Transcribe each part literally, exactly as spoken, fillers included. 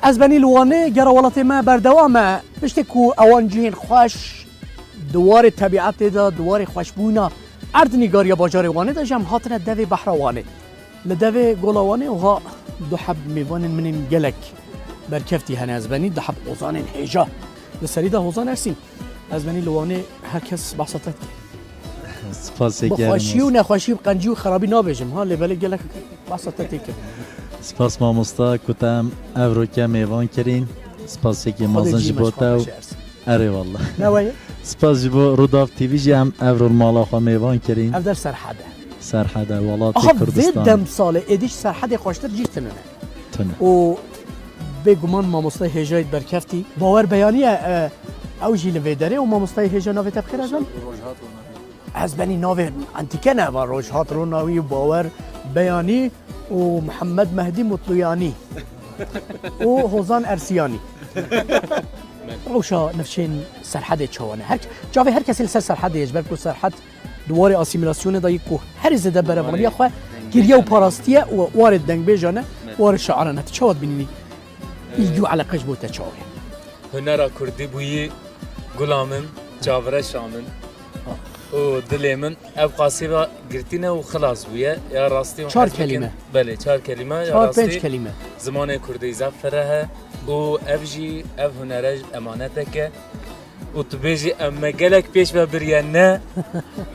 Ez benî li Wanê, gera welatê me berdewam e. Piştê ku ewan cihên xweş di warê tebîetê de, di warê xweşbûna erdnîgariya bajarê Wanê de jî em hatine devê behra Wanê. Li devê Gola Wanê wiha du heb mêvanên min ên gelek berkeftî hene. Ez benî du heb hozanên hêja. Li serî de Hozan Ersîn. Ez benî li Wanê her kes behsa te dike. Spasê Bi germ xweşî û olsun. Nexweşî, bi qencî û xerabî nabêjim ha, lê belê gelek behsa te tê kirin. Spas mamosta, ku te em evroke mêvan kirîn. Spasekê Xwedê mezin cî ji me bo ji te xwe û bêje Ersîn. Erê wallah. Ne weye? Spas ji bo Rûdaw T V jî em evro li mala xwe mêvan kirîn. Ev der Serhed e. Serhed e, welatê Aha, vê Kurdistanê. Demsalê êdî ji Serhedê xweştir cî tune ne. Tune. Û bêguman mamostayê hêjayî berkeftî. Bawer Beyanî ye, e, ew jî li vê derê û mamostayê hêja navê te bi xêr ez ben? Ez benî navê entîke ne, va Rojhat Ronawî, Bawer Beyanî û Mihemed Mehdî Mutluyanî û Hozan Ersiyanî. Rewşa nifşên Serhedê çawa ne? Her, çavê her kesê li ser Serhedê ye, ji ber ku Serhed di warê asîmîlasyonê de yê ku herî zêde berevaniya xwe kiriye û parastiye û warê dengbêjan e, warê şairan e. Tu çawa dibînî? Îlgi û eleqe ji bo te çawa ye? Hunera kurdî bûyî gula min, çavireşa min û dilê min. Ev qasîda girtî ne û xilas bûye. Ya rastî hûn Çar hez bikin. Kelîme. Belê, çar kelîme. Ya Çar, rastî pênc kelîme. Zimanê kurdî zaf fereh e û ev jî, ev hunere jî emanetek e. Û tu bêjî, em me gelek pêş ve biriye, ne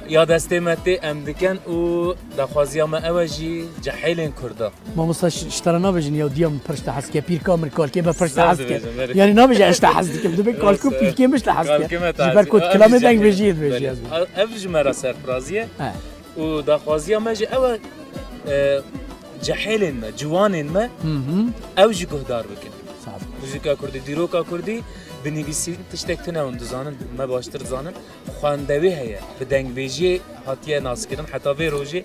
ya destê me tê, em dikin û daxwaziya me ew e jî cehêlên kurda. Mamosta, ş-, ji te re nabêjin, ya diya min pir ji te hez dike, pîrka min, kalkê me pir ji te hez dike. Dibêjim, erê. Yanî nabêje ez ji te hez dikim, dibê kalk û pîrkê min ji te hez dike. Kalkê me te hez dike. Ji ber ku kilamê dengbêjiyê dibêjî ez. Ev ji me re serfirazî ye. He. Û daxwaziya me jî ew e, e, cehêlên me, ciwanên me, Hı hı. ew jî guhdar bikin. Sağ ol. Muzîka kurdî, dîroka kurdî, bi nivîsîn tiştek tune hûn dizanin, me baştir dizanin. Xwendewê heye, bi dengbêjiyê hatiye naskirin, heta vê rojê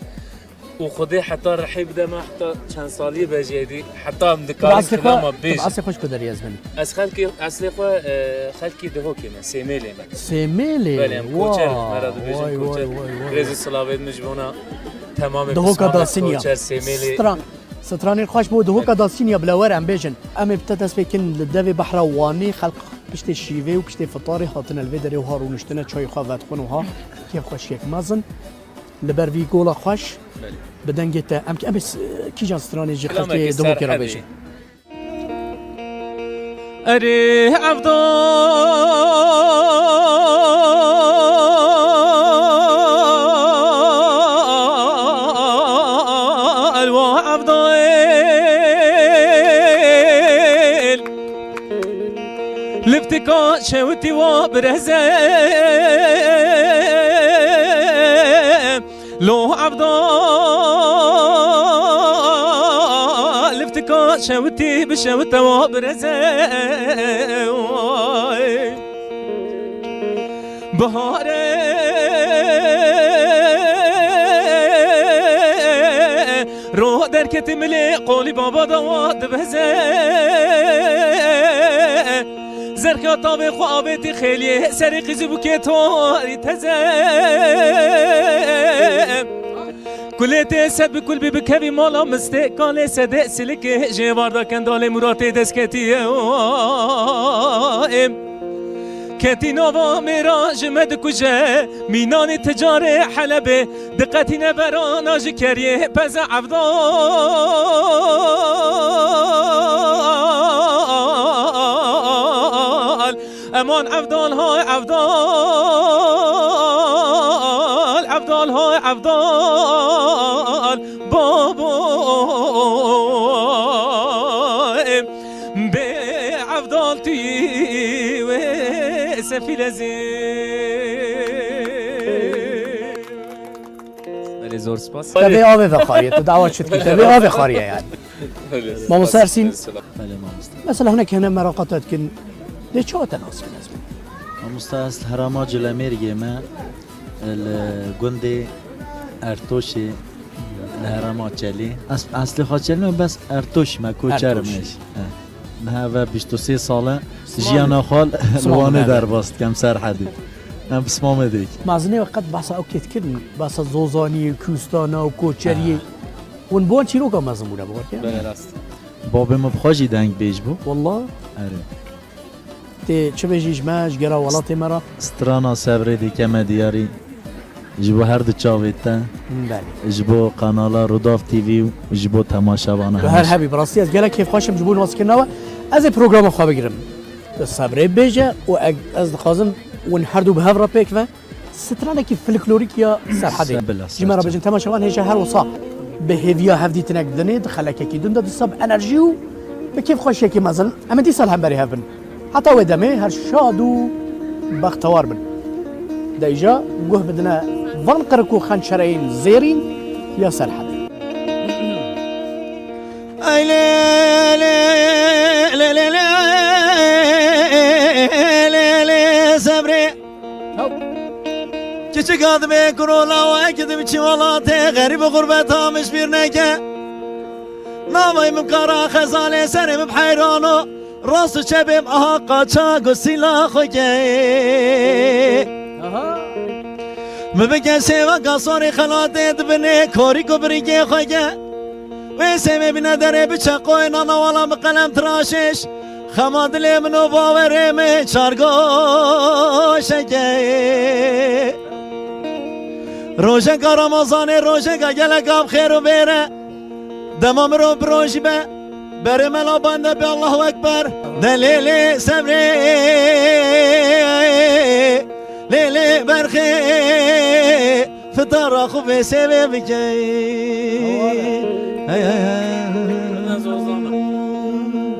û Xwedê heta rihê bide me, heta çend saliyê be jî êdî, heta em dikarin kilama bêjin. Tu bi eslê xwe ji ku derê yê ez benî? Ez xelkê, eslê xwe, e, xelkî Dihokê me, Sêmêlê me. Sêmêlê? Belê, em koçer, me re dibêjin koçer. Vay, vay, vay, vay. Rêz û silavê min ji bona temamê Dihoka pismamê Dasînya. Koçer Sêmêlê. Stran. Stranên xweş bo Dihoka Dasînya, bila were em bêjin. Em ê bi te dest pê kin, li devê behra Wanê xelk piştê şîvê û piştê fitarê hatine li vê derê wiha rûniştine, çayê xwe vedixwin wiha kêfxweşiyek mezin. Li ber vî gola xweş, belê, bi dengê te. Em, em ê s-, kîjan stranê ji xelkê Dihokê re bêjin? Kilamekî Serhedê. Erê Evdal, wa Evdal. Liftika şewitî wa bireze, lo Evdal. Liftika şewitî bi şewite wa bireze. Bihare ro derketî milê qolî baba da wa dibeze. Zerxiya tavê xwe avêtî xêliyê, serê qîzî bûkê torî teze. Kulê tê sed bi kul bî bikevî mala mistê, kalê sedê silikê jê varda kendalê Muratê dest ketiye. Ketî nava mêra ji me dikuje, mînanî ticarê Helebê, diqetîne berana ji keriyê peze Evdal. Eman Evdal, hay Evdal, Evdal, hay Evdal, babo. Bê Evdal tu wê sefîl ez ê. Belê, zor spas. Te vê avê vexwariye, tu dawa çi dikî? Te vê avê xwariye yani. Belê, Mamoste spas. Ersîn. Belê, mamoste. Mesela hinek hene meraqa te dikin, lê çawa te nas kirin ez bim? Mamoste, ez li herêma Colemêrgê me, li gundê Ertoşê, li herêma Çelî. Ez, eslê xwe Çelî me, bes Ertoş me, koçer me. Ertoş. He. Niha ve bîst û sê sal e jiyana xwe li Wanê derbas dikim, Serhedê. Em pismamê dêk. Mezinê we qet behsa ew kê dikirin, behsa zozaniyê, kûstana û koçeriyê. Ha. Hûn bi wan çîroka mezin bûne, bi wan ke? Belê, rast. Babê min bi xwe jî dengbêj bû. Wallah. Erê. Tê çi bêjî ji me, ji gera welatê me re? Strana Sevrê dikeme diyarî ji bo her du çavê te, Belê. Ji bo kanala Rûdaw T V û ji bo temaşevana. Tu her hebî, bi rastî ez gelek kêfxweş im ji bo naskirina we. Ez ê programa xwe bigirim. Tu Sevrê bêje û ez dixwazim hûn her du bi hev re pêk ve stranekî folklorîk ya Serhedê ji me re bêjin. Temaşevan hêja her wisa bi hêviya hevdîtinek dinê di xelekekî din de dîsa bi enerjî û bi kêfxweşiyekî mezin em ê dîsa li hemberî hev bin. Heta wê demê her şad û bextewar bin. De îja guh bidine van qirik û xençereyên zêrîn ya Serhedê. Ey lê lê lê lê lê lê lê lê Sevrê. Kiçik adimê kurola wekî dibiçî welatê xerîb û xurbeta min ji bîr neke. Navayê min kara xezalê serê min bi heyrano. Rast û çepê min aha qaça gosîla xwe ke. Aha. Min bike sêva gasorê xelatê dibinê korî ku birîkê xwe ke. Wê sêvê bîne derê biçe qoy nana wala min qelem tiraşêş. Xema dilê min û bawerê min çargoşeke. Rojeka Remezanê rojeka geleka bi xêr û bêre. Dema mirov bi rojî be, berê mela bande be Allahu Ekber. De lê lê Sevrê, lê lê Berxê, fitara xwe vê sêvê bikey. Hey, hey, hey.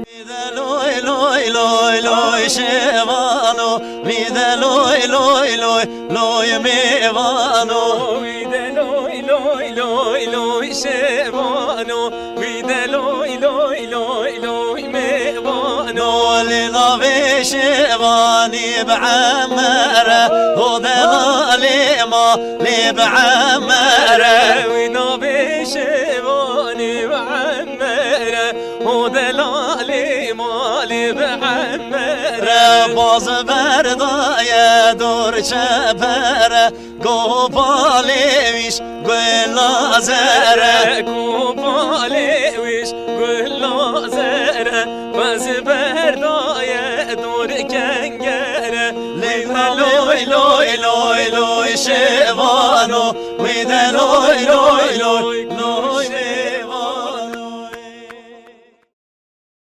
Wî de loy, loy, loy, loy, şevano. Wî de loy, loy, loy, loy, mêvano. Wî de loy, loy, loy, loy, şevano. Wî de loy, loy, loy, loy, mêvano. Lê navê şevanî bi emere, ho de lalê ma lê bi emere. Wî navê şevanî bi emere. O delalê malê bi emere. Re baz berdaye dor çepere. Gopalê wîş gula zere. Gopalê wîş gula zere. Baz berdaye dor kengere. Lê loy loy loy loy şevano. Wî de loy loy loy loy.